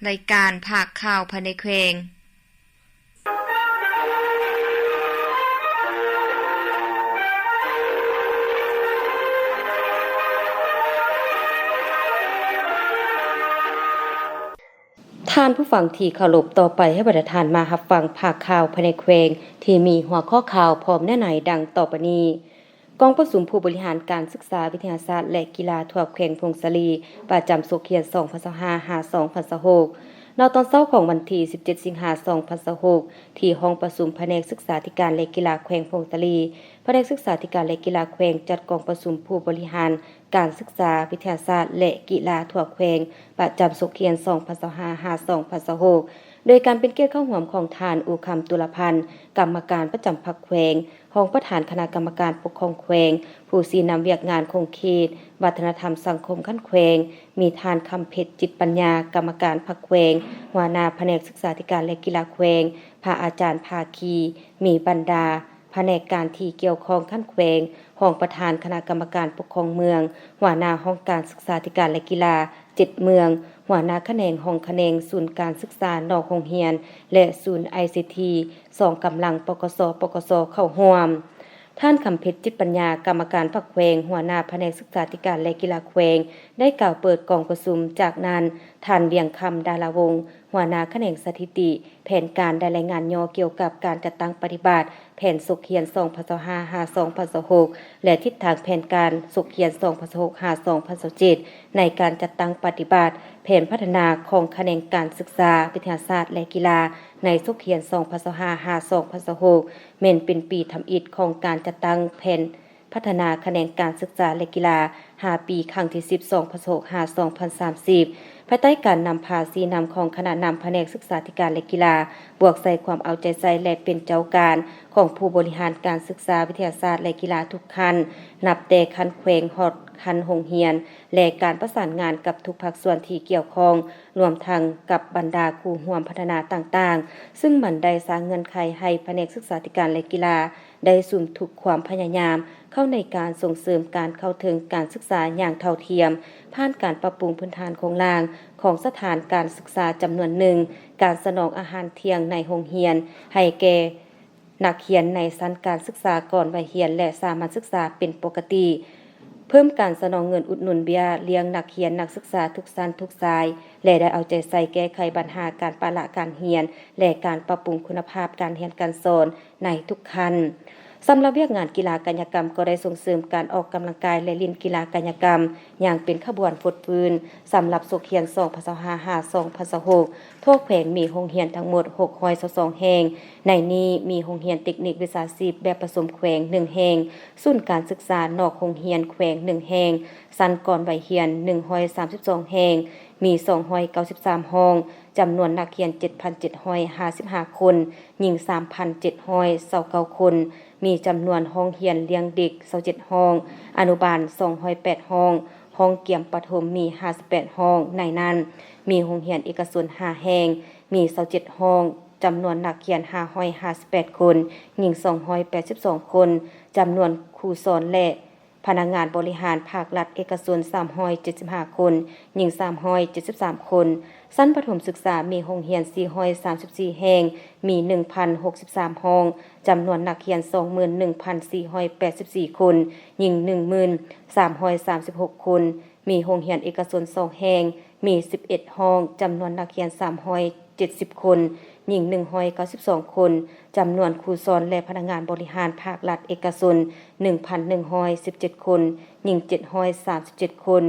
ລາຍການພາກຂ່າວພາຍໃນແຂວງ. ທ່ານຜູ້ຟັງທີ່ເຄົາລົບ, ຕໍ່ໄປໃຫ້ບັນດາທ່ານມາຮັບຟັງພາກຂ່າວພາຍໃນແຂວງ ທີ່ມີຫົວຂໍ້ຂ່າວພ້ອມເນື້ອໃນດັ່ງຕໍ່ໄປນີ້. ກອງປະຊຸມຜູ້ບໍລິຫານການສຶກສາ, ວິທະຍາສາດ ແລະ ກິລາທົ່ວແຂວງຜົ້ງສາລີ ປະຈຳສົກຮຽນສອງພັນຊາວຫ້າ ຫາ ສອງພັນຊາວຫົກ ໃນຕອນເຊົ້າຂອງວັນທີສິບເຈັດ ສິງຫາ ສອງພັນຊາວຫົກ ທີ່ຫ້ອງປະຊຸມພະແນກສຶກສາທິການ ແລະ ກິລາແຂວງຜົ້ງສາລີ. ພະແນກສຶກສາທິການ ແລະ ກິລາແຂວງ ຈັດກອງປະຊຸມຜູ້ບໍລິຫານການສຶກສາ, ວິທະຍາສາດ ແລະ ກິລາທົ່ວແຂວງ ປະຈຳສົກຮຽນສອງພັນຊາວຫ້າ ຫາ ສອງພັນຊາວຫົກ ໂດຍການເປັນກຽດເຂົ້າຮ່ວມຂອງທ່ານ ອູຄຳ ຕຸລະພັນ ກຳມະການປະຈຳພັກແຂວງ, ຮອງປະທານຄະນະກຳມະການປົກຄອງແຂວງ, ຜູ້ຊີ້ນຳວຽກງານຂົງເຂດ, ວັດທະນະທຳສັງຄົມຂັ້ນແຂວງ, ມີທ່ານ ຄຳເພັດ ຈິດປັນຍາ ກຳມະການພັກແຂວງ, ຫົວໜ້າພະແນກສຶກສາທິການ ແລະ ກິລາແຂວງ, ພະອາຈານພາຄີ, ມີບັນດາພະແນກການທີ່ກ່ຽວຂ້ອງຂັ້ນແຂວງ, ຮອງປະທານຄະນະກຳມະການປົກຄອງເມືອງ, ຫົວໜ້າຫ້ອງການສຶກສາທິການ ແລະ ກິລາ ເຈັດເມືອງ, ຫົວໜ້າຂະແໜງ, ຮອງຂະແໜງ, ສູນການສຶກສານອກໂຮງຮຽນ ແລະ ສູນໄອຊີທີ ສອງກຳລັງ ປກສ, ປກສ ເຂົ້າຮ່ວມ. ທ່ານ ຄຳເພັດ ຈິດປັນຍາ ກຳມະການພັກແຂວງ, ຫົວໜ້າພະແນກສຶກສາທິການ ແລະ ກິລາແຂວງ ໄດ້ກ່າວເປີດກອງປະຊຸມ. ຈາກນັ້ນ, ທ່ານ ວຽງຄຳ ດາລາວົງ ຫົວໜ້າຂະແໜງສະຖິຕິແຜນການ ໄດ້ລາຍງານຫຍໍ້ກ່ຽວກັບການຈັດຕັ້ງປະຕິບັດ ແຜນສົກຮຽນສອງພັນຊາວຫ້າ ຫາ ສອງພັນຊາວຫົກ ແລະ ທິດທາງແຜນການສົກຮຽນສອງພັນຊາວຫົກ ຫາ ສອງພັນຊາວເຈັດ ໃນການຈັດຕັ້ງປະຕິບັດແຜນພັດທະນາຂອງຂະແໜງການສຶກສາ, ວິທະຍາສາດ ແລະ ກິລາ ໃນສົກຮຽນສອງພັນຊາວຫ້າ ຫາ ສອງພັນຊາວຫົກ ແມ່ນເປັນປີທຳອິດຂອງການຈັດຕັ້ງແຜນພັດທະນາຂະແໜງການສຶກສາ ແລະ ກິລາ ຫ້າປີ ຄັ້ງທີສິບ ສອງພັນຊາວຫົກ ຫາ ສອງພັນສາມສິບ ພາຍໃຕ້ການນຳພາຊີ້ນຳຂອງຄະນະນຳພະແນກສຶກສາທິການ ແລະ ກິລາ ບວກໃສ່ຄວາມເອົາໃຈໃສ່ ແລະ ເປັນເຈົ້າການຂອງຜູ້ບໍລິຫານການສຶກສາ, ວິທະຍາສາດ ແລະ ກິລາທຸກຂັ້ນ, ນັບແຕ່ຂັ້ນແຂວງຮອດຂັ້ນໂຮງຮຽນ ແລະ ການປະສານງານກັບທຸກພາກສ່ວນທີ່ກ່ຽວຂ້ອງ, ລວມທັງກັບບັນດາຄູ່ຮ່ວມພັດທະນາຕ່າງໆ, ຊຶ່ງມັນໄດ້ສ້າງເງື່ອນໄຂໃຫ້ພະແນກສຶກສາທິການ ແລະ ກິລາ ໄດ້ສຸມທຸກຄວາມພະຍາຍາມເຂົ້າໃນການສົ່ງເສີມການເຂົ້າເຖິງການສຶກສາຢ່າງເທົ່າທຽມ, ຜ່ານການປັບປຸງພື້ນຖານໂຄງລ່າງຂອງສະຖານການສຶກສາຈຳນວນໜຶ່ງ, ການສະໜອງອາຫານທ່ຽງໃນໂຮງຮຽນໃຫ້ແກ່ນັກຮຽນໃນຊັ້ນການສຶກສາກ່ອນໄວຮຽນ ແລະ ສາມັນສຶກສາເປັນປົກກະຕິ, ເພີ່ມການສະໜອງເງິນອຸດໜູນເບ້ຍລ້ຽງນັກຮຽນນັກສຶກສາທຸກຊັ້ນທຸກສາຍ ແລະ ໄດ້ເອົາໃຈໃສ່ແກ້ໄຂບັນຫາການປະລະການຮຽນ ແລະ ການປັບປຸງຄຸນນະພາບການຮຽນການສອນ ໃນທຸກຂັ້ນ. ສຳລັບວຽກງານກິລາກາຍະກຳ ກໍໄດ້ສົ່ງເສີມການອອກກຳລັງກາຍ ແລະ ຫຼິ້ນກິລາກາຍະກຳຢ່າງເປັນຂະບວນຟົດຟື້ນ. ສຳລັບສົກຮຽນສອງພັນຊາວຫ້າ ຫາ ສອງພັນຊາວຫົກ ທົ່ວແຂວງມີໂຮງຮຽນທັງໝົດຫົກຮ້ອຍຊາວສອງແຫ່ງ, ໃນນີ້ມີໂຮງຮຽນເຕັກນິກວິຊາຊີບແບບປະສົມແຂວງໜຶ່ງແຫ່ງ, ສູນການສຶກສານອກໂຮງຮຽນແຂວງໜຶ່ງແຫ່ງ, ຊັ້ນກ່ອນໄວຮຽນໜຶ່ງຮ້ອຍສາມສິບສອງແຫ່ງ, ມີສອງຮ້ອຍເກົ້າສິບສາມຫ້ອງ, ຈຳນວນນັກຮຽນເຈັດພັນເຈັດຮ້ອຍຫ້າສິບຫ້າຄົນ, ຍິງສາມພັນເຈັດຮ້ອຍຊາວເກົ້າຄົນ, ມີຈຳນວນຫ້ອງຮຽນລ້ຽງເດັກຊາວເຈັດຫ້ອງ, ອະນຸບານສອງຮ້ອຍແປດຫ້ອງ, ຫ້ອງກຽມປະຖົມມີຫ້າສິບແປດຫ້ອງ, ໃນນັ້ນມີໂຮງຮຽນເອກະຊົນຫ້າແຫ່ງ, ມີຊາວເຈັດຫ້ອງ, ຈຳນວນນັກຮຽນຫ້າຮ້ອຍຫ້າສິບແປດຄົນ, ຍິງສອງຮ້ອຍແປດສິບສອງຄົນ, ຈຳນວນຄູສອນ ແລະ ພະນັກງານບໍລິຫານພາກລັດເອກະຊົນສາມຮ້ອຍເຈັດສິບຫ້າຄົນ, ຍິງສາມຮ້ອຍເຈັດສິບສາມຄົນ. ຊັ້ນປະຖົມສຶກສາມີໂຮງຮຽນສີ່ຮ້ອຍສາມສິບສີ່ແຫ່ງ, ມີໜຶ່ງພັນຫົກສິບສາມຫ້ອງ, ຈຳນວນນັກຮຽນສອງໝື່ນໜຶ່ງພັນສີ່ຮ້ອຍແປດສິບສີ່ຄົນ, ຍິງໜຶ່ງໝື່ນສາມຮ້ອຍສາມສິບຫົກຄົນ. ມີໂຮງຮຽນເອກະຊົນສອງແຫ່ງ, ມີສິບເອັດຫ້ອງ, ຈຳນວນນັກຮຽນສາມຮ້ອຍ ເຈັດສິບຄົນ, ຍິງໜຶ່ງຮ້ອຍເກົ້າສິບສອງຄົນ, ຈຳນວນຄູສອນ ແລະ ພະນັກງານບໍລິຫານພາກລັດເອກະຊົນໜຶ່ງພັນໜຶ່ງຮ້ອຍສິບເຈັດຄົນ, ຍິງເຈັດຮ້ອຍສາມສິບເຈັດຄົນ.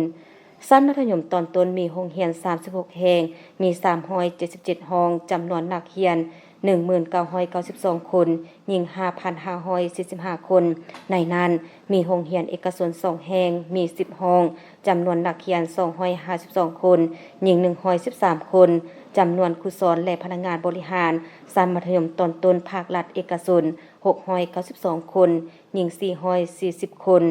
ຊັ້ນມັດທະຍົມຕອນຕົ້ນມີໂຮງຮຽນສາມສິບຫົກແຫ່ງ, ມີສາມຮ້ອຍເຈັດສິບເຈັດຫ້ອງ, ຈຳນວນນັກຮຽນໜຶ່ງໝື່ນເກົ້າຮ້ອຍເກົ້າສິບສອງຄົນ, ຍິງຫ້າພັນຫ້າຮ້ອຍສີ່ສິບຫ້າຄົນ. ໃນນັ້ນມີໂຮງຮຽນເອກະຊົນສອງແຫ່ງ, ມີສິບຫ້ອງ, ຈຳນວນນັກຮຽນສອງຮ້ອຍຫ້າສິບສອງຄົນ, ຍິງໜຶ່ງຮ້ອຍສິບສາມຄົນ, ຈຳນວນຄູສອນ ແລະ ພະນັກງານບໍລິຫານຊັ້ນມັດທະຍົມຕອນຕົ້ນພາກລັດເອກະຊົນຫົກຮ້ອຍເກົ້າສິບສອງຄົນ, ຍິງສີ່ຮ້ອຍສີ່ສິບຄົນ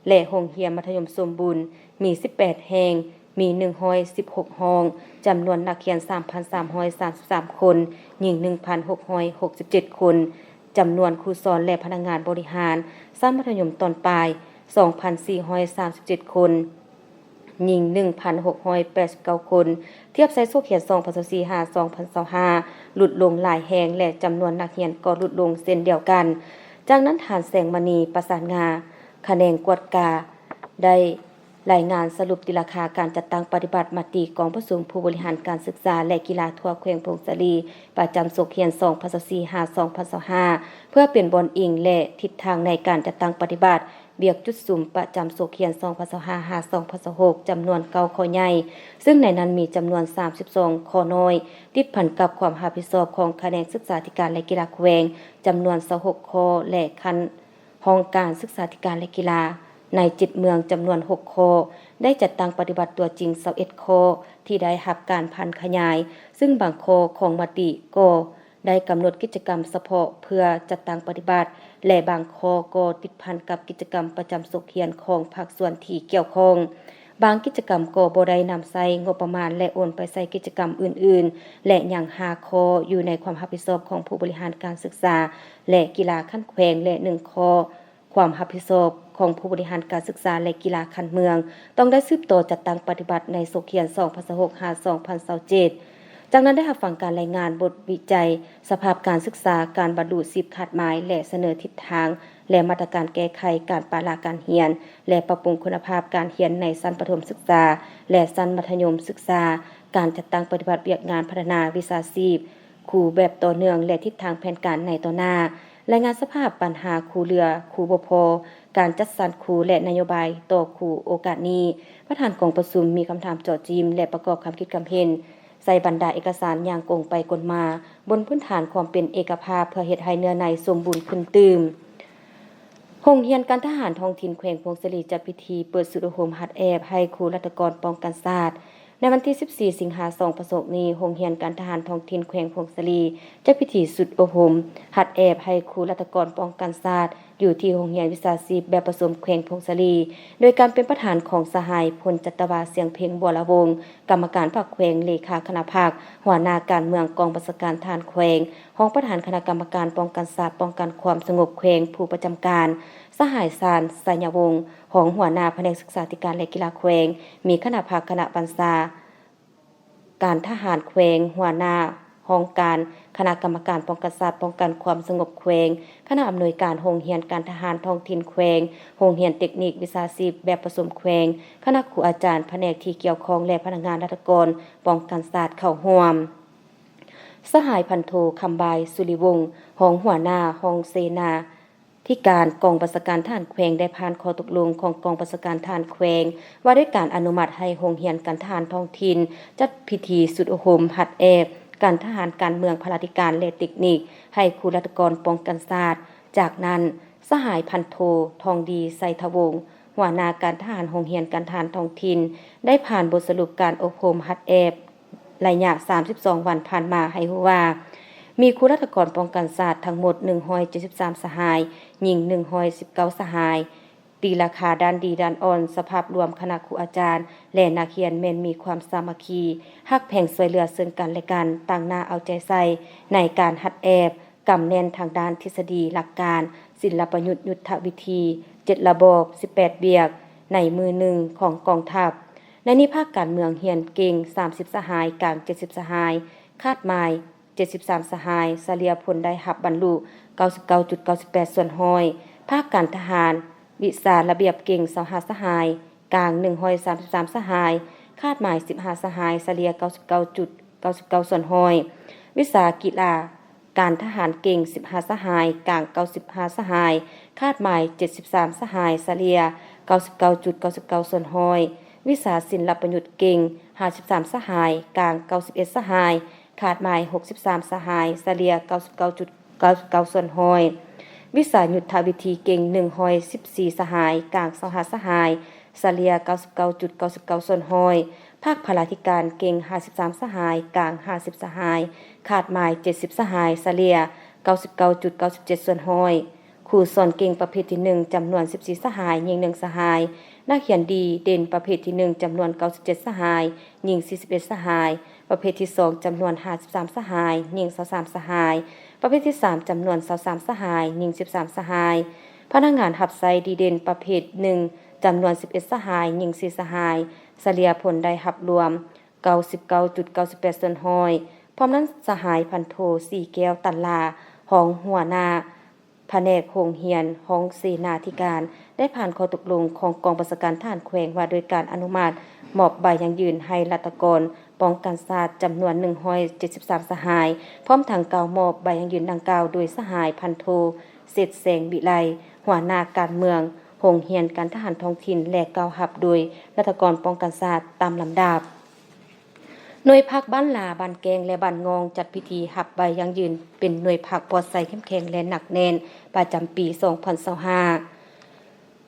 ແລະ ໂຮງຮຽນມັດທະຍົມສົມບູນມີສິບແປດແຫ່ງ, ມີໜຶ່ງຮ້ອຍສິບຫົກຫ້ອງ, ຈຳນວນນັກຮຽນສາມພັນສາມຮ້ອຍສາມສິບສາມຄົນ, ຍິງໜຶ່ງພັນຫົກຮ້ອຍຫົກສິບເຈັດຄົນ, ຈຳນວນຄູສອນ ແລະ ພະນັກງານບໍລິຫານຊັ້ນມັດທະຍົມຕອນປາຍສອງພັນສີ່ຮ້ອຍສາມສິບເຈັດຄົນ. ຍິງໜຶ່ງພັນຫົກຮ້ອຍແປດສິບເກົ້າຄົນ, ທຽບໃສ່ສົກຮຽນສອງພັນຊາວສີ່ຫາສອງພັນຊາວຫ້າ ຫຼຸດລົງຫຼາຍແຮງ ແລະ ຈຳນວນນັກຮຽນກໍຫຼຸດລົງເຊັ່ນດຽວກັນ. ຈາກນັ້ນ ທ່ານ ແສງມະນີ ປະສານງາ ຂະແໜງກວດກາ ໄດ້ລາຍງານສະຫຼຸບຕີລາຄາການຈັດຕັ້ງປະຕິບັດມະຕິກອງປະຊຸມຜູ້ບໍລິຫານການສຶກສາ ແລະ ກິລາທົ່ວແຂວງຜົ້ງສາລີ ປະຈຳສົກຮຽນສອງພັນຊາວສີ່ຫາສອງພັນຊາວຫ້າ ເພື່ອເປັນບ່ອນອີງ ແລະ ທິດທາງໃນການຈັດຕັ້ງປະຕິບັດ ວຽກຈຸດສຸມປະຈຳສົກຮຽນສອງພັນຊາວຫ້າຫາສອງພັນຊາວຫົກ ຈຳນວນເກົ້າຂໍ້ໃຫຍ່, ເຊິ່ງໃນນັ້ນມີຈຳນວນສາມສິບສອງຂໍ້ນ້ອຍ ຕິດພັນກັບຄວາມຮັບຜິດຊອບຂອງຂະແໜງສຶກສາທິການ ແລະ ກິລາແຂວງ ຈຳນວນຊາວຫົກຂໍ້ ແລະ ຂັ້ນຫ້ອງການສຶກສາທິການ ແລະ ກິລາ ໃນເຈັດເມືອງ ຈຳນວນຫົກຂໍ້, ໄດ້ຈັດຕັ້ງປະຕິບັດຕົວຈິງຊາວເອັດຂໍ້ ທີ່ໄດ້ຮັບການຜັນຂະຫຍາຍ, ເຊິ່ງບາງຂໍ້ຂອງມະຕິກໍ ໄດ້ກຳນົດກິດຈະກຳສະເພາະເພື່ອຈັດຕັ້ງປະຕິບັດ ແລະ ບາງຂໍ້ກໍຕິດພັນກັບກິດຈະກຳປະຈຳສົກຮຽນຂອງພາກສ່ວນທີ່ກ່ຽວຂ້ອງ. ບາງກິດຈະກຳກໍບໍ່ໄດ້ນຳໃຊ້ງົບປະມານ ແລະ ໂອນໄປໃສ່ກິດຈະກຳອື່ນໆ ແລະ ຍັງຫ້າຂໍ້ຢູ່ໃນຄວາມຮັບຜິດຊອບຂອງຜູ້ບໍລິຫານການສຶກສາ ແລະ ກິລາຂັ້ນແຂວງ ແລະ ໜຶ່ງຂໍ້ ຄວາມຮັບຜິດຊອບຂອງຜູ້ບໍລິຫານການສຶກສາ ແລະ ກິລາຂັ້ນເມືອງ ຕ້ອງໄດ້ສືບຕໍ່ຈັດຕັ້ງປະຕິບັດໃນສົກຮຽນສອງພັນຊາວຫົກຫາສອງພັນຊາວເຈັດ. ຈາກນັ້ນໄດ້ຮັບຟັງການລາຍງານບົດວິໄຈສະພາບການສຶກສາ, ການບັນລຸສິບຄາດໝາຍ ແລະ ສະເໜີທິດທາງ ແລະ ມາດຕະການແກ້ໄຂການປະລະການຮຽນ ແລະ ປັບປຸງຄຸນນະພາບການຮຽນໃນຊັ້ນປະຖົມສຶກສາ ແລະ ຊັ້ນມັດທະຍົມສຶກສາ, ການຈັດຕັ້ງປະຕິບັດວຽກງານພັດທະນາວິຊາຊີບ ຄູແບບຕໍ່ເນື່ອງ ແລະ ທິດທາງແຜນການໃນຕໍ່ໜ້າ, ລາຍງານສະພາບບັນຫາຄູເຫຼືອ, ຄູບໍ່ພໍ, ການຈັດສັນຄູ ແລະ ນະໂຍບາຍຕໍ່ຄູ. ໂອກາດນີ້, ປະທານກອງປະຊຸມມີຄຳຖາມເຈາະຈີ້ມ ແລະ ປະກອບຄຳຄິດຄຳເຫັນໃສ່ບັນດາເອກະສານຢ່າງກົງໄປກົງມາ, ບົນພື້ນຖານຄວາມເປັນເອກະພາບ ເພື່ອເຮັດໃຫ້ເນື້ອໃນສົມບູນຂຶ້ນຕື່ມ. ໂຮງຮຽນການທະຫານທ້ອງຖິ່ນແຂວງຜົ້ງສາລີ ຈັດພິທີເປີດຊຸດອົບຮົມຫັດແອບໃຫ້ຄູລັດຖະກອນປ້ອງກັນຊາດ. ໃນວັນທີສິບສີ່ ສິງຫາ ສອງພັນຊາວຫົກນີ້, ໂຮງຮຽນການທະຫານທ້ອງຖິ່ນແຂວງຜົ້ງສາລີ ຈັດພິທີຊຸດອົບຮົມຫັດແອບໃຫ້ຄູລັດຖະກອນປ້ອງກັນຊາດ ຢູ່ທີ່ໂຮງຮຽນວິຊາຊີບແບບປະສົມແຂວງຜົ້ງສາລີ ໂດຍການເປັນປະທານຂອງສະຫາຍ ພົນຈັດຕະວາ ສຽງເພັງ ບົວລະວົງ ກຳມະການພັກແຂວງ, ເລຂາຄະນະພັກ, ຫົວໜ້າການເມືອງກອງບັນຊາການທະຫານແຂວງ, ຮອງປະທານຄະນະກຳມະການປ້ອງກັນຊາດ ປ້ອງກັນຄວາມສະຫງົບແຂວງ ຜູ້ປະຈຳການ, ສະຫາຍ ຊານ ໄຊຍະວົງ ຮອງຫົວໜ້າພະແນກສຶກສາທິການ ແລະ ກິລາແຂວງ, ມີຄະນະພັກຄະນະບັນຊາການທະຫານແຂວງ, ຫົວໜ້າຫ້ອງການຄະນະກຳມະການປ້ອງກັນຊາດ ປ້ອງກັນຄວາມສະຫງົບແຂວງ, ຄະນະອຳນວຍການໂຮງຮຽນການທະຫານທ້ອງຖິ່ນແຂວງ, ໂຮງຮຽນເຕັກນິກວິຊາຊີບແບບປະສົມແຂວງ, ຄະນະຄູອາຈານ, ພະແນກທີ່ກ່ຽວຂ້ອງ ແລະ ພະນັກງານລັດຖະກອນປ້ອງກັນຊາດເຂົ້າຮ່ວມ. ສະຫາຍ ພັນໂທ ຄຳບາຍ ສຸລິວົງ ຮອງຫົວໜ້າຫ້ອງເສນາທິການກອງບັນຊາການທະຫານແຂວງ ໄດ້ຜ່ານຂໍ້ຕົກລົງຂອງກອງບັນຊາການທະຫານແຂວງ ວ່າດ້ວຍການອະນຸມັດໃຫ້ໂຮງຮຽນການທະຫານທ້ອງຖິ່ນ ຈັດພິທີຊຸດອົບຮົມຫັດແອບການທະຫານ, ການເມືອງ, ພະລາທິການ ແລະ ເຕັກນິກ ໃຫ້ຄູລັດຖະກອນປ້ອງກັນຊາດ. ຈາກນັ້ນ, ສະຫາຍ ພັນໂທ ທອງດີ ໄຊທະວົງ ຫົວໜ້າການທະຫານໂຮງຮຽນການທະຫານທ້ອງຖິ່ນ ໄດ້ຜ່ານບົດສະຫຼຸບການອົບຮົມຫັດແອບໄລຍະສາມສິບສອງວັນຜ່ານມາໃຫ້ຮູ້ວ່າ ມີຄູລັດຖະກອນປ້ອງກັນຊາດທັງໝົດໜຶ່ງຮ້ອຍເຈັດສິບສາມສະຫາຍ, ຍິງໜຶ່ງຮ້ອຍສິບເກົ້າສະຫາຍ, ຕີລາຄາດ້ານດີດ້ານອ່ອນ, ສະພາບລວມຄະນະຄູອາຈານ ແລະ ນັກຮຽນແມ່ນມີຄວາມສາມັກຄີ, ຮັກແພງຊ່ວຍເຫຼືອເຊິ່ງກັນແລະກັນ, ຕັ້ງໜ້າເອົາໃຈໃສ່ໃນການຫັດແອບ, ກຳແໜ້ນທາງດ້ານທິດສະດີ, ຫຼັກການ, ສິນລະປະຍຸດ, ຍຸດທະວິທີ, ເຈັດລະບອບ, ສິບແປດວຽກໃນມື້ໜຶ່ງຂອງກອງທັບ. ໃນນີ້ພາກການເມືອງຮຽນເກັ່ງສາມສິບສະຫາຍ, ກາງເຈັດສິບສະຫາຍ, ຄາດໝາຍເຈັດສິບສາມສະຫາຍ, ສະເລ່ຍຜົນໄດ້ຮັບບັນລຸເກົ້າສິບເກົ້າຈຸດເກົ້າສິບແປດສ່ວນຮ້ອຍ. ພາກການທະຫານ, ວິຊາລະບຽບເກັ່ງຊາວຫ້າສະຫາຍ, ກາງໜຶ່ງຮ້ອຍສາມສິບສາມສະຫາຍ, ຄາດໝາຍສິບຫ້າສະຫາຍ, ສະເລ່ຍເກົ້າສິບເກົ້າຈຸດເກົ້າສິບເກົ້າສ່ວນຮ້ອຍ. ວິຊາກິລາ ການທະຫານເກັ່ງສິບຫ້າສະຫາຍ, ກາງເກົ້າສິບຫ້າສະຫາຍ, ຄາດໝາຍເຈັດສິບສາມສະຫາຍ, ສະເລ່ຍເກົ້າສິບເກົ້າຈຸດເກົ້າສິບເກົ້າສ່ວນຮ້ອຍ. ວິຊາສິນລະປະຍຸດເກັ່ງຫ້າສິບສາມສະຫາຍ, ກາງເກົ້າສິບເອັດສະຫາຍ, ຄາດໝາຍຫົກສິບສາມສະຫາຍ, ສະເລ່ຍເກົ້າສິບເກົ້າຈຸດເກົ້າສິບເກົ້າສ່ວນຮ້ອຍ. ວິຊາຍຸດທະວິທີເກັ່ງໜຶ່ງຮ້ອຍສິບສີ່ສະຫາຍ, ກາງຊາວຫ້າສະຫາຍ, ສະເລ່ຍເກົ້າສິບເກົ້າຈຸດເກົ້າສິບເກົ້າສ່ວນຮ້ອຍ. ພາກພະລາທິການເກັ່ງຫ້າສິບສາມສະຫາຍ, ກາງຫ້າສິບສະຫາຍ, ຄາດໝາຍເຈັດສິບສະຫາຍ, ສະເລ່ຍເກົ້າສິບເກົ້າຈຸດເກົ້າສິບເຈັດສ່ວນຮ້ອຍ. ຄູສອນເກັ່ງປະເພດທີໜຶ່ງ ຈຳນວນສິບສີ່ສະຫາຍ, ຍິງໜຶ່ງສະຫາຍ. ນັກຮຽນດີເດັ່ນປະເພດທີໜຶ່ງ ຈຳນວນເກົ້າສິບເຈັດສະຫາຍ, ຍິງສີ່ສິບເອັດສະຫາຍ. ປະເພດທີສອງ ຈຳນວນຫ້າສິບສາມສະຫາຍ, ຍິງຊາວສາມສະຫາຍ. ປະເພດທີສາມ ຈຳນວນຊາວສາມສະຫາຍ, ຍິງສິບສາມສະຫາຍ. ພະນັກງານຮັບໃຊ້ດີເດັ່ນປະເພດໜຶ່ງ ຈຳນວນສິບເອັດສະຫາຍ, ຍິງສີ່ສະຫາຍ, ສະເລ່ຍຜົນໄດ້ຮັບລວມເກົ້າສິບເກົ້າຈຸດເກົ້າສິບແປດສ່ວນຮ້ອຍ. ພ້ອມນັ້ນ, ສະຫາຍພັນໂທ ສີແກ້ວ ຕັນລາ, ຮອງຫົວໜ້າ ພະແນກໂຮງຮຽນ ຫ້ອງເສນາທິການ ໄດ້ຜ່ານຂໍ້ຕົກລົງຂອງກອງບັນຊາການທະຫານແຂວງ ວ່າດ້ວຍການອະນຸມັດມອບໃບຢັ້ງຢືນໃຫ້ລັດຖະກອນປ້ອງກັນຊາດຈຳນວນໜຶ່ງຮ້ອຍເຈັດສິບສາມສະຫາຍ, ພ້ອມທັງກ່າວມອບໃບຢັ້ງຢືນດັ່ງກ່າວໂດຍສະຫາຍພັນໂທ ເສດແສງ ວິໄລ, ຫົວໜ້າການເມືອງ, ໂຮງຮຽນການທະຫານທ້ອງຖິ່ນ ແລະ ກ່າວຮັບໂດຍລັດຖະກອນປ້ອງກັນຊາດຕາມລຳດັບ. ໜ່ວຍພັກບ້ານລາ, ບ້ານແກ້ງ ແລະ ບ້ານງ່ອງ ຈັດພິທີຮັບໃບຢັ້ງຢືນເປັນໜ່ວຍພັກປອດໃສ ເຂັ້ມແຂງ ແລະ ໜັກແໜ້ນ ປະຈຳປີສອງພັນຊາວຫ້າ.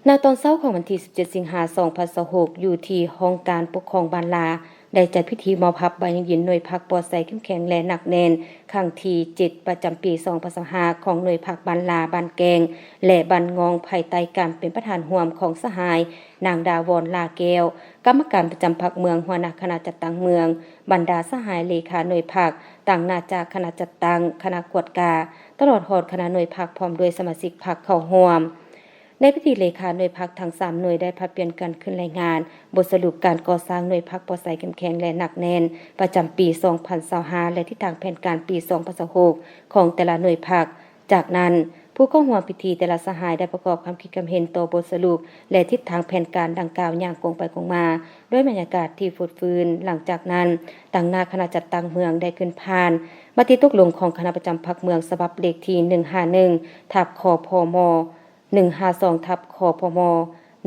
ໃນຕອນເຊົ້າຂອງວັນທີສິບເຈັດ ສິງຫາ ສອງພັນຊາວຫົກ ຢູ່ທີ່ຫ້ອງການປົກຄອງບ້ານລາ ໄດ້ຈັດພິທີມອບຮັບໃບຢັ້ງຢືນໜ່ວຍພັກປອດໃສ ເຂັ້ມແຂງ ແລະ ໜັກແໜ້ນ ຄັ້ງທີເຈັດ ປະຈຳປີສອງພັນຊາວຫ້າ ຂອງໜ່ວຍພັກບ້ານລາ, ບ້ານແກ້ງ ແລະ ບ້ານງ່ອງ ພາຍໃຕ້ການເປັນປະທານຮ່ວມຂອງສະຫາຍ ນາງ ດາວອນ ຫຼ້າແກ້ວ, ກຳມະການປະຈຳພັກເມືອງ, ຫົວໜ້າຄະນະຈັດຕັ້ງເມືອງ, ບັນດາສະຫາຍເລຂາໜ່ວຍພັກ, ຕາງໜ້າຈາກຄະນະຈັດຕັ້ງ, ຄະນະກວດກາ, ຕະຫຼອດຮອດຄະນະໜ່ວຍພັກ ພ້ອມດ້ວຍສະມາຊິກພັກເຂົ້າຮ່ວມ. ໃນພິທີ, ເລຂາໜ່ວຍພັກທັງສາມໜ່ວຍໄດ້ຜັດປ່ຽນກັນຂຶ້ນລາຍງານບົດສະຫຼຸບການກໍ່ສ້າງໜ່ວຍພັກປອດໃສ ເຂັ້ມແຂງ ແລະ ໜັກແໜ້ນ ປະຈຳປີສອງພັນຊາວຫ້າ ແລະ ທິດທາງແຜນການປີສອງພັນຊາວຫົກ ຂອງແຕ່ລະໜ່ວຍພັກ. ຈາກນັ້ນ, ຜູ້ເຂົ້າຮ່ວມພິທີແຕ່ລະສະຫາຍໄດ້ປະກອບຄຳຄິດຄຳເຫັນຕໍ່ບົດສະຫຼຸບ ແລະ ທິດທາງແຜນການດັ່ງກ່າວຢ່າງກົງໄປກົງມາ ດ້ວຍບັນຍາກາດທີ່ຟົດຟື້ນ. ຫຼັງຈາກນັ້ນ, ຕາງໜ້າຄະນະຈັດຕັ້ງເມືອງໄດ້ຂຶ້ນຜ່ານມະຕິຕົກລົງຂອງຄະນະປະຈຳພັກເມືອງ ສະບັບເລກທີໜຶ່ງຫ້າໜຶ່ງ ທັບ ຄພມ, ໜຶ່ງຫ້າສອງ ທັບ ຄພມ,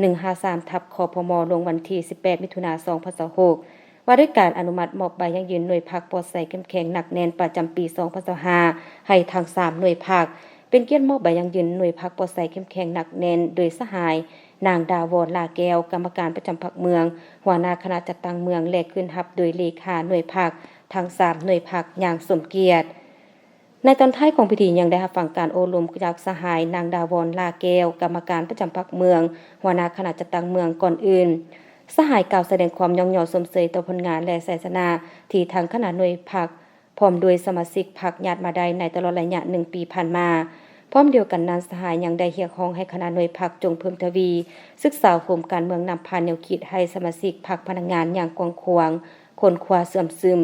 ໜຶ່ງຫ້າສາມ ທັບ ຄພມ ລົງວັນທີສິບແປດ ມິຖຸນາ ສອງພັນຊາວຫົກ ວ່າດ້ວຍການອະນຸມັດມອບໃບຢັ້ງຢືນໜ່ວຍພັກປອດໃສ ເຂັ້ມແຂງ ໜັກແໜ້ນ ປະຈຳປີສອງພັນຊາວຫ້າ ໃຫ້ທັງສາມໜ່ວຍພັກ. ເປັນກຽດມອບໃບຢັ້ງຢືນໜ່ວຍພັກປອດໃສ ເຂັ້ມແຂງ ໜັກແໜ້ນ ໂດຍສະຫາຍ ນາງ ດາວອນ ຫຼ້າແກ້ວ, ກຳມະການປະຈຳພັກເມືອງ, ຫົວໜ້າຄະນະຈັດຕັ້ງເມືອງ ແລະ ຂຶ້ນຮັບໂດຍເລຂາໜ່ວຍພັກທັງສາມໜ່ວຍພັກຢ່າງສົມກຽດ. ໃນຕອນທ້າຍຂອງພິທີຍັງໄດ້ຮັບຟັງການໂອ້ລົມຈາກສະຫາຍ ນາງ ດາວອນ ຫຼ້າແກ້ວ, ກຳມະການປະຈຳພັກເມືອງ, ຫົວໜ້າຄະນະຈັດຕັ້ງເມືອງ. ກ່ອນອື່ນ, ສະຫາຍກ່າວສະແດງຄວາມຍ້ອງຍໍຊົມເຊີຍຕໍ່ຜົນງານ ແລະ ໄຊຊະນະທີ່ທາງຄະນະໜ່ວຍພັກ ພ້ອມດ້ວຍສະມາຊິກພັກຍາດມາໄດ້ໃນຕະຫຼອດໄລຍະໜຶ່ງປີຜ່ານມາ. ພ້ອມດຽວກັນນັ້ນ, ສະຫາຍຍັງໄດ້ຮຽກຮ້ອງໃຫ້ຄະນະໜ່ວຍພັກຈົ່ງເພີ່ມທະວີສຶກສາໂຮມການເມືອງນຳພາແນວຄິດໃຫ້ສະມາຊິກພັກພະນັກງານຢ່າງກວ້າງຂວາງ, ຄົ້ນຄວ້າເຊື່ອມຊຶມ,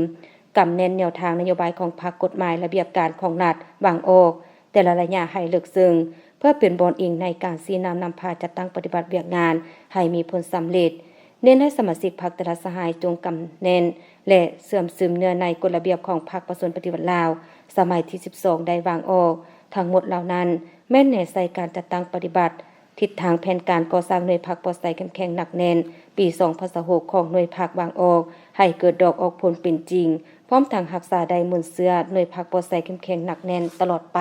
ກຳແໜ້ນແນວທາງນະໂຍບາຍຂອງພັກ, ກົດໝາຍ, ລະບຽບການຂອງລັດວາງອອກແຕ່ລະໄລຍະໃຫ້ເລິກເຊິ່ງ ເພື່ອເປັນບ່ອນອີງໃນການຊີ້ນຳນຳພາຈັດຕັ້ງປະຕິບັດວຽກງານໃຫ້ມີຜົນສຳເລັດ. ເນັ້ນໃຫ້ສະມາຊິກພັກແຕ່ລະສະຫາຍຈົ່ງກຳແໜ້ນ ແລະ ເຊື່ອມຊຶມເນື້ອໃນກົດລະບຽບຂອງພັກປະຊາຊົນປະຕິວັດລາວ ສະໄໝທີສິບສອງ ໄດ້ວາງອອກ. ທັງໝົດເຫຼົ່ານັ້ນ ແມ່ນແນໃສ່ການຈັດຕັ້ງປະຕິບັດ ທິດທາງແຜນການກໍ່ສ້າງໜ່ວຍພັກປອດໃສເຂັ້ມແຂງໜັກແໜ້ນ ປີສອງພັນຊາວຫົກ ຂອງໜ່ວຍພັກວາງອອກ ໃຫ້ເກີດດອກອອກຜົນເປັນຈິງ, ພ້ອມທັງຮັກສາໄດ້ມູນເຊື້ອໜ່ວຍພັກປອດໃສເຂັ້ມແຂງໜັກແໜ້ນຕະຫຼອດໄປ.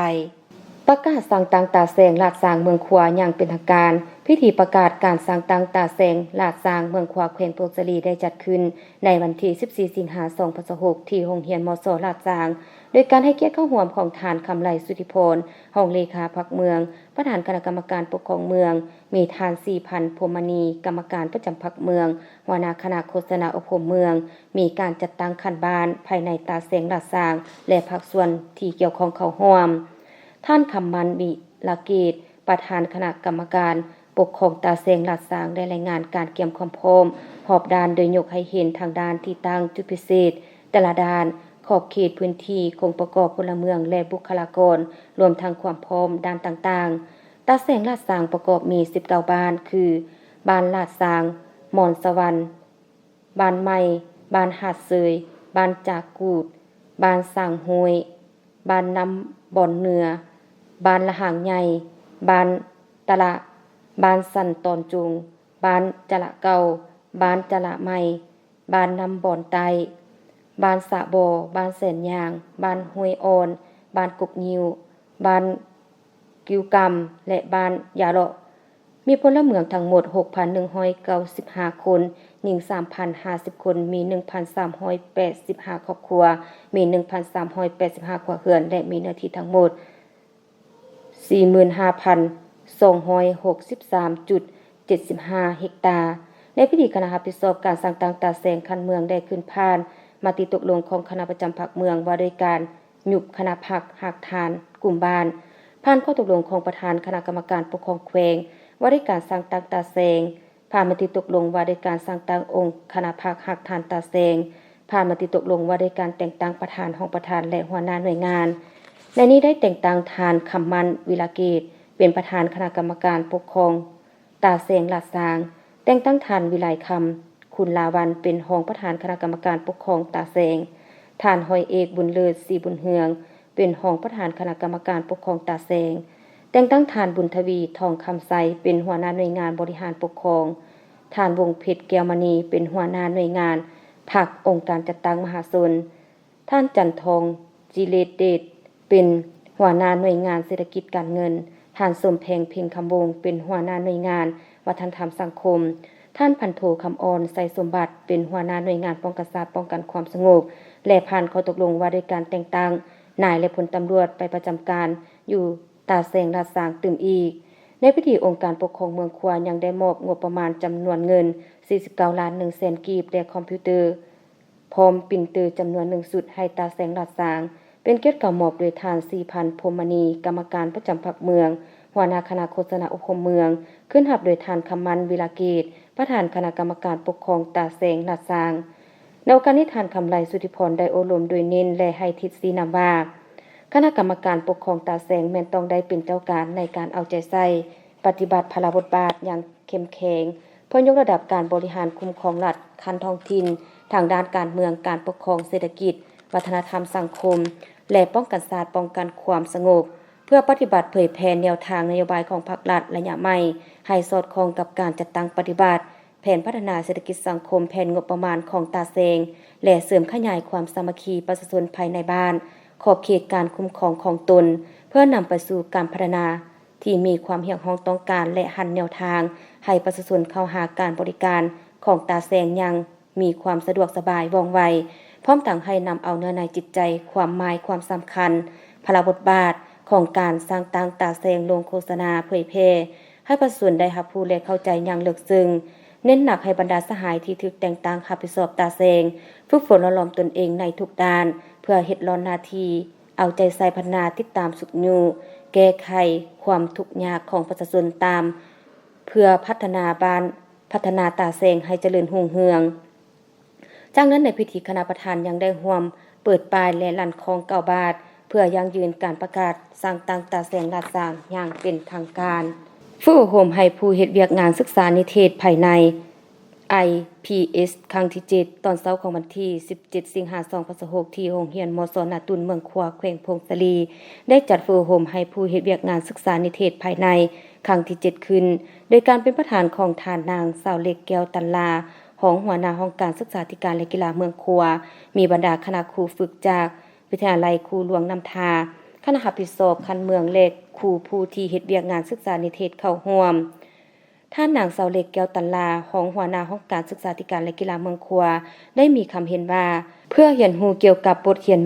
ປະກາດສ້າງຕັ້ງຕາແສງລາດຊາງເມືອງຂວາຢ່າງເປັນທາງການ. ພິທີປະກາດການສ້າງຕັ້ງຕາແສງລາດຊາງເມືອງຂວາ ແຂວງຜົ້ງສາລີ ໄດ້ຈັດຂຶ້ນໃນວັນທີສິບສີ່ ສິງຫາ ສອງພັນຊາວຫົກ ທີ່ໂຮງຮຽນ ມສ ລາດຊາງ ໂດຍການໃຫ້ກຽດເຂົ້າຮ່ວມຂອງທ່ານ ຄຳໄລ ສຸທິພອນ ຮອງເລຂາພັກເມືອງ, ປະທານຄະນະກຳມະການປົກຄອງເມືອງ, ມີທ່ານ ສີພັນ ພົມມະນີ ກຳມະການປະຈຳພັກເມືອງ, ຫົວໜ້າຄະນະໂຄສະນາອົບຮົມເມືອງ, ມີການຈັດຕັ້ງຂັ້ນບ້ານ, ພາຍໃນຕາແສງລາດຊາງ ແລະ ພາກສ່ວນທີ່ກ່ຽວຂ້ອງເຂົ້າຮ່ວມ. ທ່ານ ຄຳໝັ້ນ ວິລະເກດ ປະທານຄະນະກຳມະການປົກຄອງຕາແສງລາດຊາງ ໄດ້ລາຍງານການກຽມຄວາມພ້ອມຮອບດ້ານ ໂດຍຍົກໃຫ້ເຫັນທາງດ້ານທີ່ຕັ້ງຈຸດພິເສດແຕ່ລະດ້ານ, ຂອບເຂດພື້ນທີ່, ອົງປະກອບພົນລະເມືອງ ແລະ ບຸກຄະລາກອນ, ລວມທັງຄວາມພ້ອມດ້ານຕ່າງໆ. ຕາແສງລາດຊາງປະກອບມີສິບເກົ້າບ້ານ ຄື ບ້ານລາດຊາງ, ມອນສະຫວັນ, ບ້ານໃໝ່, ບ້ານຫາດເຊີຍ, ບ້ານຈາກກູດ, ບ້ານສາງຫ້ວຍ, ບ້ານນ້ຳບອນເໜືອ, ບ້ານລະຫາງໃຫຍ່, ບ້ານຕະລະ, ບ້ານສັນຕອນຈົງ, ບ້ານຈະລະເກົ່າ, ບ້ານຈະລະໃໝ່, ບ້ານນ້ຳບອນໃຕ້, ບ້ານສະບໍ່, ບ້ານແສນຍາງ, ບ້ານຫ້ວຍອ່ອນ, ບ້ານກົກງິ້ວ, ບ້ານ ກິວກຳ ແລະ ບ້ານຢາເລາະ ມີພົນລະເມືອງທັງໝົດ ຫົກພັນໜຶ່ງຮ້ອຍເກົ້າສິບຫ້າຄົນ, ຍິງ ສາມພັນຫ້າສິບຄົນ, ມີ ໜຶ່ງພັນສາມຮ້ອຍແປດສິບຫ້າຄອບຄົວ, ມີ ໜຶ່ງພັນສາມຮ້ອຍແປດສິບຫ້າຄົວເຮືອນ ແລະ ມີເນື້ອທີ່ທັງໝົດ ສີ່ໝື່ນຫ້າພັນສອງຮ້ອຍຫົກສິບສາມຈຸດເຈັດສິບຫ້າເຮັກຕາ. ໃນພິທີ, ຄະນະຮັບຜິດຊອບການສ້າງຕັ້ງຕາແສງຂັ້ນເມືອງໄດ້ຂຶ້ນຜ່ານມະຕິຕົກລົງຂອງຄະນະປະຈຳພັກເມືອງ ວ່າດ້ວຍການ ຍຸບຄະນະພັກຮາກຖານກຸ່ມບ້ານ, ຜ່ານຂໍ້ຕົກລົງຂອງປະທານຄະນະກຳມະການປົກຄອງແຂວງ ວ່າດ້ວຍການສ້າງຕັ້ງຕາແສງ ຜ່ານມະຕິຕົກລົງວ່າດ້ວຍການສ້າງຕັ້ງອົງຄະນະພັກຮັກທ່ານຕາແສງ, ຜ່ານມະຕິຕົກລົງວ່າດ້ວຍການແຕ່ງຕັ້ງປະທານ, ຮອງປະທານ ແລະ ຫົວໜ້າໜ່ວຍງານ. ໃນນີ້ໄດ້ແຕ່ງຕັ້ງທ່ານ ຄຳໝັ້ນ ວິລາເກດ ເປັນປະທານຄະນະກຳມະການປົກຄອງຕາແສງລາດຊາງ, ແຕ່ງຕັ້ງທ່ານ ວິໄລຄຳ ຄຸນລາວັນ ເປັນຮອງປະທານຄະນະກຳມະການປົກຄອງຕາແສງ, ທ່ານ ຮ້ອຍເອກ ບຸນເລີດ ສີບຸນເຮືອງ ເປັນຮອງປະທານຄະນະກຳມະການປົກຄອງຕາແສງ, ແຕ່ງຕັ້ງທ່ານ ບຸນທະວີ ທອງຄຳໄຊ ເປັນຫົວໜ້າໜ່ວຍງານບໍລິຫານປົກຄອງ, ທ່ານ ວົງເພັດ ແກ້ວມະນີ ເປັນຫົວໜ້າໜ່ວຍງານພັກອົງການຈັດຕັ້ງມະຫາຊົນ, ທ່ານ ຈັນທອງ ຈິເລດເດດ ເປັນຫົວໜ້າໜ່ວຍງານເສດຖະກິດການເງິນ, ທ່ານ ສົມແພງ ເພັງຄຳວົງ ເປັນຫົວໜ້າໜ່ວຍງານວັດທະນະທຳສັງຄົມ, ທ່ານ ພັນໂທ ຄຳອ່ອນ ໄຊສົມບັດ ເປັນຫົວໜ້າໜ່ວຍງານປ້ອງກັນຊາດ ປ້ອງກັນຄວາມສະຫງົບ ແລະ ຜ່ານຂໍ້ຕົກລົງວ່າດ້ວຍການແຕ່ງຕັ້ງນາຍ ແລະ ພົນຕຳຫຼວດໄປປະຈຳການຢູ່ຕາແສງລາດຊາງຕື່ມອີກ. ໃນພິທີ ອົງການປົກຄອງເມືອງຂວາຍັງໄດ້ມອບງົບປະມານຈຳນວນເງິນສີ່ສິບເກົ້າລ້ານໜຶ່ງແສນກີບ ແລະ ຄອມພິວເຕີ ພ້ອມປຣິນເຕີຈຳນວນໜຶ່ງຊຸດໃຫ້ຕາແສງລາດຊາງ, ເປັນກຽດການມອບໂດຍທ່ານ ສີພັນ ພົມມະນີ ກຳມະການປະຈຳພັກເມືອງ, ຫົວໜ້າຄະນະໂຄສະນາອົບຮົມເມືອງ, ຂຶ້ນຮັບໂດຍທ່ານ ຄຳໝັ້ນ ວິລາເກດ ປະທານຄະນະກຳມະການປົກຄອງຕາແສງລາດຊາງ. ໃນໂອກາດນີ້ ທ່ານ ຄຳໄລ ສຸທິພອນ ໄດ້ໂອ້ລົມໂດຍເນັ້ນ ແລະ ໃຫ້ທິດຊີ້ນຳວ່າ ຄະນະກຳມະການປົກຄອງຕາແສງແມ່ນຕ້ອງໄດ້ເປັນເຈົ້າການໃນການເອົາໃຈໃສ່ປະຕິບັດພາລະບົດບາດຢ່າງ ເຂັ້ມແຂງ ເພື່ອຍົກລະດັບການບໍລິຫານຄຸ້ມຄອງລັດຂັ້ນທ້ອງຖິ່ນ ທາງດ້ານການເມືອງ, ການປົກຄອງ, ເສດຖະກິດ, ວັດທະນະທຳສັງຄົມ ແລະ ປ້ອງກັນຊາດ, ປ້ອງກັນຄວາມສະຫງົບ ເພື່ອປະຕິບັດເຜີຍແຜ່ແນວທາງນະໂຍບາຍຂອງພັກລັດໄລຍະໃໝ່ ໃຫ້ສອດຄ່ອງກັບການຈັດຕັ້ງປະຕິບັດແຜນພັດທະນາເສດຖະກິດສັງຄົມ, ແຜນງົບປະມານຂອງຕາແສງ ແລະ ເສີມຂະຫຍາຍຄວາມສາມັກຄີປະຊາຊົນພາຍໃນບ້ານ, ຂອບເຂດການຄຸ້ມຄອງຂອງຕົນ ເພື່ອນຳໄປສູ່ການພັດທະນາ ທີ່ມີຄວາມຮຽກຮ້ອງຕ້ອງການ ແລະ ຫັນແນວທາງໃຫ້ປະຊາຊົນເຂົ້າຫາການບໍລິການຂອງຕາແສງຢ່າງມີຄວາມສະດວກສະບາຍ ວ່ອງໄວ, ພ້ອມທັງໃຫ້ນຳເອົາເນື້ອໃນຈິດໃຈ, ຄວາມໝາຍຄວາມສຳຄັນ, ພາລະບົດບາດຂອງການສ້າງຕັ້ງຕາແສງລົງໂຄສະນາເຜີຍແຜ່ໃຫ້ປະຊາຊົນໄດ້ຮັບຮູ້ ແລະ ເຂົ້າໃຈຢ່າງເລິກເຊິ່ງ, ເນັ້ນໜັກໃຫ້ບັນດາສະຫາຍທີ່ຖືກແຕ່ງຕັ້ງຮັບຜິດຊອບຕາແສງ ຝຶກຝົນຫຼໍ່ຫຼອມຕົນເອງໃນທຸກດ້ານ ເພື່ອເຮັດລ້ອນໜ້າທີ່ ເອົາໃຈໃສ່ພັດທະນາ, ຕິດຕາມຊຸກຍູ້, ແກ້ໄຂຄວາມທຸກຍາກຂອງປະຊາຊົນຕາມ ເພື່ອພັດທະນາບ້ານ, ພັດທະນາຕາແສງໃຫ້ຈະເລີນຮຸ່ງເຮືອງ. ຈາກນັ້ນໃນພິທີ ຄະນະປະທານຍັງໄດ້ຮ່ວມເປີດປ້າຍ ແລະ ລັ່ນຄ້ອງເກົ້າບາດ ເພື່ອຢັ້ງຢືນການປະກາດສ້າງຕັ້ງຕາແສງລາດຊາງຢ່າງເປັນທາງການ. ຝຶກອົບຮົມໃຫ້ຜູ້ເຮັດວຽກງານສຶກສານິເທດພາຍໃນ ໄອພີເອສ ຄັ້ງທີເຈັດ ຕອນເຊົ້າຂອງວັນທີສິບເຈັດ ສິງຫາ ສອງພັນຊາວຫົກ ທີ່ໂຮງຮຽນ ມສ ນາຕຸນ ເມືອງຂວາ ແຂວງຜົ້ງສາລີ ໄດ້ຈັດຝຶກອົບຮົມໃຫ້ຜູ້ເຮັດວຽກງານສຶກສານິເທດພາຍໃນຄັ້ງທີເຈັດຂຶ້ນ ໂດຍການເປັນປະທານຂອງທ່ານນາງ ສາວເລັກ ແກ້ວຕັນລາ ຮອງຫົວໜ້າຫ້ອງການສຶກສາທິການ ແລະ ກິລາເມືອງຂວາ, ມີບັນດາຄະນະຄູຝຶກຈາກວິທະຍາໄລຄູຫຼວງນ້ຳທາ, ຄະນະຮັບຜິດຊອບຂັ້ນເມືອງ ແລະ ຄູຜູ້ທີ່ເຮັດວຽກງານສຶກສານິເທດເຂົ້າຮ່ວມ. ທ່ານນາງ ສາວເລັກ ແກ້ວຕັນລາ ຮອງຫົວໜ້າຫ້ອງການສຶກສາທິການ ແລະ ກິລາເມືອງຂວາ ໄດ້ມີຄຳເຫັນວ່າ ເພື່ອຮຽນຮູ້ກ່ຽວກັບບົດຮຽນ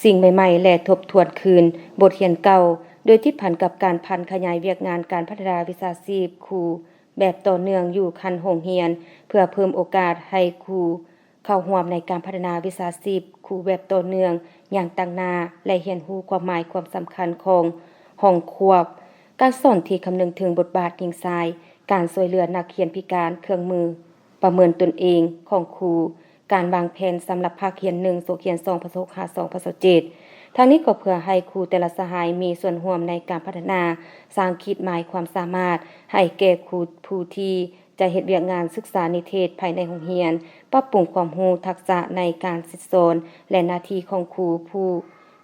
ສິ່ງໃໝ່ໆ ແລະ ທົບທວນຄືນບົດຮຽນເກົ່າ ໂດຍຕິດພັນກັບການຜັນຂະຫຍາຍວຽກງານການພັດທະນາວິຊາຊີບຄູແບບຕໍ່ເນື່ອງຢູ່ຂັ້ນໂຮງຮຽນ ເພື່ອເພີ່ມໂອກາດໃຫ້ຄູ ເຂົ້າຮ່ວມໃນການພັດທະນາວິຊາຊີບຄູແບບຕໍ່ເນື່ອງຢ່າງຕັ້ງໜ້າ ແລະ ຮຽນຮູ້ຄວາມໝາຍຄວາມສຳຄັນຂອງຫ້ອງຄວບການສອນທີ່ຄຳນຶງເຖິງບົດບາດຍິງຊາຍ, ການຊ່ວຍເຫຼືອນັກຮຽນພິການ, ເຄື່ອງມືປະເມີນຕົນເອງຂອງຄູ, ການວາງແຜນສຳລັບພາກຮຽນໜຶ່ງ ສົກຮຽນ ສອງພັນຊາວຫົກ ຫາ ສອງພັນຊາວເຈັດ. ທັງນີ້ກໍເພື່ອໃຫ້ຄູແຕ່ລະສະຫາຍມີສ່ວນຮ່ວມໃນການພັດທະນາ, ສ້າງຂີດໝາຍຄວາມສາມາດໃຫ້ແກ່ຄູຜູ້ທີ່ ຈະເຮັດວຽກງານສຶກສານິເທດພາຍໃນໂຮງຮຽນ, ປັບປຸງຄວາມຮູ້ທັກສະໃນການສິດສອນ ແລະ ໜ້າທີ່ຂອງຄູຜູ້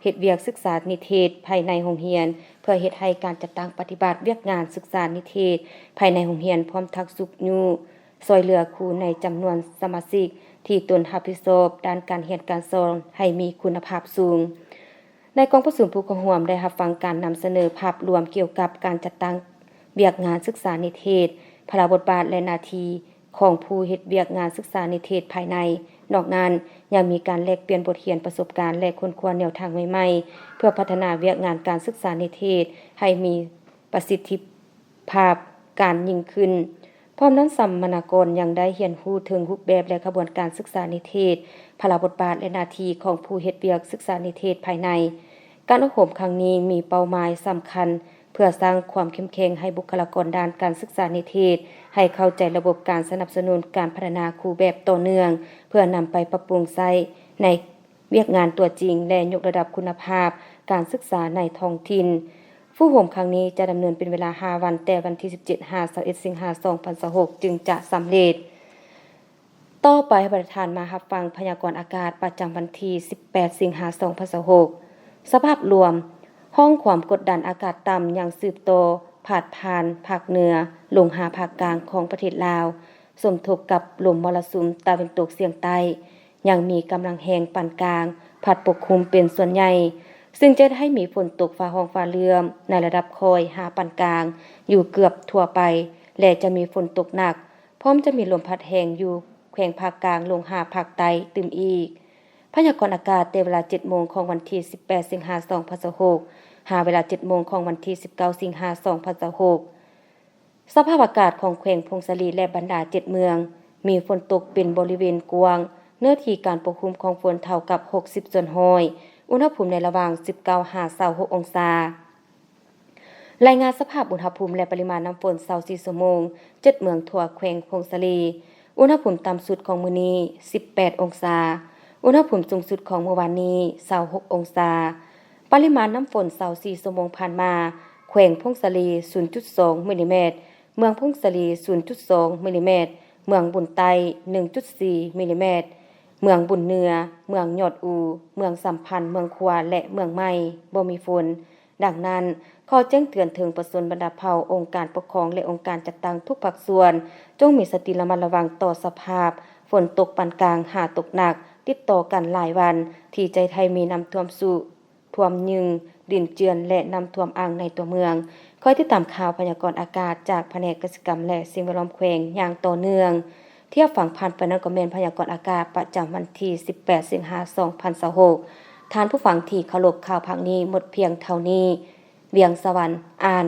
ເຮັດວຽກສຶກສານິເທດພາຍໃນໂຮງຮຽນ ເພື່ອເຮັດໃຫ້ການຈັດຕັ້ງປະຕິບັດວຽກງານສຶກສານິເທດພາຍໃນໂຮງຮຽນ ພ້ອມທັງຊຸກຍູ້ຊ່ວຍເຫຼືອຄູໃນຈຳນວນສະມາຊິກທີ່ຕົນຮັບຜິດຊອບດ້ານການຮຽນການສອນໃຫ້ມີຄຸນນະພາບສູງ. ໃນກອງປະຊຸມ ຜູ້ເຂົ້າຮ່ວມໄດ້ຮັບຟັງການນຳສະເໜີພາບລວມກ່ຽວກັບການຈັດຕັ້ງວຽກງານສຶກສານິເທດ, ພາລະບົດບາດ ແລະ ໜ້າທີ່ຂອງຜູ້ເຮັດວຽກງານສຶກສານິເທດພາຍໃນ. ນອກນັ້ນ, ຍັງມີການແລກປ່ຽນບົດຮຽນປະສົບການ ແລະ ຄົ້ນຄວ້າແນວທາງໃໝ່ໆ ເພື່ອພັດທະນາວຽກງານການສຶກສານິເທດໃຫ້ມີປະສິດທິ ພາບການຍິ່ງຂຶ້ນ. ພ້ອມນັ້ນ, ສຳມະນາກອນຍັງໄດ້ຮຽນຮູ້ເຖິງຮູບແບບ ແລະ ຂະບວນການສຶກສານິເທດ, ພາລະບົດບາດ ແລະ ໜ້າທີ່ຂອງຜູ້ເຮັດວຽກສຶກສານິເທດພາຍໃນ. ການອົບຮົມຄັ້ງນີ້ມີເປົ້າໝາຍສຳຄັນ ເພື່ອສ້າງຄວາມເຂັ້ມແຂງໃຫ້ບຸກຄະລາກອນດ້ານການສຶກສານິເທດ ໃຫ້ເຂົ້າໃຈລະບົບການສະໜັບສະໜູນການພັດທະນາຄູແບບຕໍ່ເນື່ອງ ເພື່ອນຳໄປປັບປຸງໃຊ້ໃນວຽກງານຕົວຈິງ ແລະ ຍົກລະດັບຄຸນນະພາບການສຶກສາໃນທ້ອງຖິ່ນ. ຝຶກອົບຮົມຄັ້ງນີ້ຈະດຳເນີນເປັນເວລາຫ້າວັນ, ແຕ່ວັນທີສິບເຈັດຫາຊາວເອັດສິງຫາສອງພັນຊາວຫົກ ຈຶ່ງຈະສຳເລັດ. ຕໍ່ໄປໃຫ້ທ່ານມາຮັບຟັງພະຍາກອນອາກາດປະຈຳວັນທີສິບແປດສິງຫາສອງພັນຊາວຫົກ. ສະພາບລວມ, ຮ່ອງຄວາມກົດດັນອາກາດຕ່ຳຍັງສືບຕໍ່ພາດຜ່ານພາກເໜືອລົງຫາພາກກາງຂອງປະເທດລາວ, ສົມທົບກັບລົມມໍລະສຸມຕາເວັນຕົກສຽງໃຕ້ ຍັງມີກຳລັງແຮງປານກາງ ພັດປົກຄຸມເປັນສ່ວນໃຫຍ່, ຊຶ່ງຈະເຮັດໃຫ້ມີຝົນຕົກຟ້າຮ້ອງຟ້າເຫຼື້ອມໃນລະດັບຄ່ອຍຫາປານກາງຢູ່ເກືອບທົ່ວໄປ ແລະ ຈະມີຝົນຕົກໜັກ, ພ້ອມຈະມີລົມພັດແຮງຢູ່ແຂວງພາກກາງລົງຫາພາກໃຕ້ຕື່ມອີກ. ພະຍາກອນອາກາດແຕ່ເວລາເຈັດໂມງຂອງວັນທີສິບແປດສິງຫາສອງພັນຊາວຫົກ ຫາເວລາເຈັດໂມງຂອງວັນທີສິບເກົ້າສິງຫາສອງພັນຊາວຫົກ. ສະພາບອາກາດຂອງແຂວງຜົ້ງສາລີ ແລະ ບັນດາເຈັດເມືອງ ມີຝົນຕົກເປັນບໍລິເວນກວ້າງ, ເນື້ອທີ່ການປົກຄຸມຂອງຝົນເທົ່າກັບຫົກສິບສ່ວນຮ້ອຍ, ອຸນຫະພູມໃນລະຫວ່າງສິບເກົ້າຫາຊາວຫົກອົງສາ. ລາຍງານສະພາບອຸນຫະພູມ ແລະ ປະລິມານນ້ຳຝົນຊາວສີ່ຊົ່ວໂມງ, ເຈັດເມືອງທົ່ວແຂວງຜົ້ງສາລີ. ອຸນຫະພູມຕ່ຳສຸດຂອງມື້ນີ້ສິບແປດອົງສາ, ອຸນຫະພູມສູງສຸດຂອງມື້ວານນີ້ຊາວຫົກອົງສາ. ປະລິມານນ້ຳຝົນຊາວສີ່ຊົ່ວໂມງຜ່ານມາ, ແຂວງຜົ້ງສາລີສູນຈຸດສອງມິລລີແມັດ, ເມືອງຜົ້ງສາລີສູນຈຸດສອງມິລລີແມັດ, ເມືອງບຸນໃຕ້ໜຶ່ງຈຸດສີ່ມິລລີແມັດ, ເມືອງບຸນເໜືອ, ເມືອງຍອດອູ, ເມືອງສຳພັນ, ເມືອງຂວາ ແລະ ເມືອງໃໝ່ບໍ່ມີຝົນ. ດັ່ງນັ້ນ, ຂໍແຈ້ງເຕືອນເຖິງປະຊາຊົນບັນດາເຜົ່າ, ອົງການປົກຄອງ ແລະ ອົງການຈັດຕັ້ງທຸກພາກສ່ວນ, ຈົ່ງມີສະຕິລະມັດລະວັງຕໍ່ສະພາບຝົນຕົກປານກາງຫາຕົກໜັກ ຕິດຕໍ່ກັນຫຼາຍວັນ ທີ່ຈະເຮັດໃຫ້ມີນ້ຳຖ້ວມຊຸ, ຖ້ວມຍືງ, ດິນເຈື່ອນ ແລະ ນ້ຳຖ້ວມອ່າງໃນຕົວເມືອງ. ຄອຍຕິດຕາມຂ່າວພະຍາກອນອາກາດຈາກພະແນກກະສິກຳ ແລະ ສິ່ງແວດລ້ອມແຂວງຢ່າງຕໍ່ເນື່ອງ. ທີ່ຮັບຟັງຜ່ານໄປນັ້ນກໍແມ່ນພະຍາກອນອາກາດປະຈຳວັນທີສິບແປດສິງຫາສອງພັນຊາວຫົກ. ທ່ານຜູ້ຟັງທີ່ເຄົາລົບ, ຂ່າວພາກນີ້ໝົດພຽງເທົ່ານີ້. ວຽງສະຫວັນ ອ່ານ.